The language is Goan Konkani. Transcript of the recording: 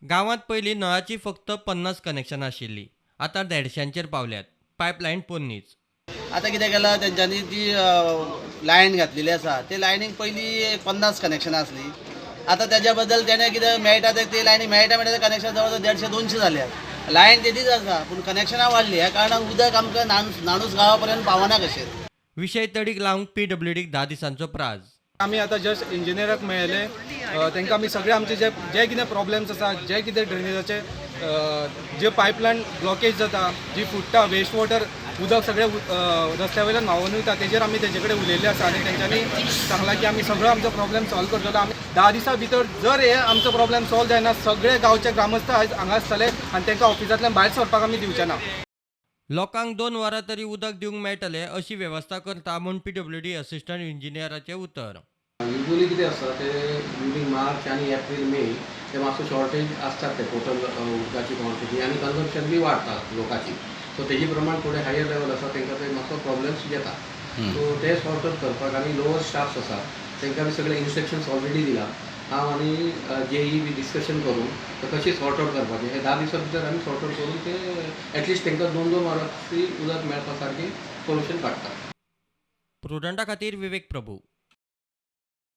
गांवांत पयलीं नळाची फक्त 50 कनेक्शनां आशिल्लीं, आतां 150चेर पावल्यात. पायपलायन पोन्नीच. आतां कितें केलां तेंच्यांनी, जी लायन घातलेली आसा ते लायनीक पयलीं 50 कनेक्शनां आसलीं. आतां तेज्या बद्दल तेणें कितें मेळटा ते लायनी मेळटा मेळटा कनेक्शन जवळ जवळ 150 200 जाल्यात. लायन तेजीच आसा पूण कनेक्शनां वाडलीं. ह्या कारणान उदक आमकां नाणूस नाणूस गांवा पर्यंत पावना कशें. विशय तडीक लावंक पीडब्ल्यूडीक 10 दिसांचो प्राज. आमी आतां जस्ट इंजिनियराक मेळ्ळे. तांकां आमी सगळे आमचे जे जे कितें प्रॉब्लेम्स आसा, जे कितें ड्रेनेजाचे जे पायपलायन ब्लॉकेज जाता, जी फुट्टा, वेस्ट वॉटर उदक सगळें रस्त्या वयल्यान व्हांवून वयता, तेजेर आमी तेजे कडेन उलयल्ले आसा आनी तेंच्यांनी सांगलां की आमी सगळो आमचो प्रॉब्लेम सॉल्व करतलो. आमी 10 दिसां भितर जर हे आमचो प्रॉब्लेम सॉल्व जायना, सगळे गांवचे ग्रामस्थ आयज हांगा आसतले आनी तांकां ऑफिसांतल्यान भायर सरपाक आमी दिवचे ना. लोकांक 2 वरां तरी उदक दिवंक मेळटलें अशी वेवस्था करता म्हूण पीडब्ल्यूडी असिस्टंट इंजिनियराचें उतर. युजली कितें आसता ते ड्युरींग मार्च आनी एप्रील मे ते मातसो शॉर्टेज आसतात, ते टोटल उदकाची क्वॉन्टिटी आनी कन्जम्पशन बी वाडटा लोकांची. सो तेजे प्रमाण थोडे हायर लेवल आसा, तांकां ते मातसो प्रॉब्लेम्स येता. सो ते सॉर्ट आउट करपाक आनी लोअर स्टाफ्स आसा तांकां बी सगळे इन्स्ट्रक्शन्स ऑलरेडी दिला हांव आनी जेई बी डिस्कशन करून ते कशें सॉर्ट आउट करपाचें, हे 10 दिसां भितर आमी सॉर्ट आउट करून ते एटलिस्ट तांकां दोन दोन वरां उदक मेळपा सारकें सोल्युशन काडटा. प्रुडंटा खातीर विवेक प्रभू.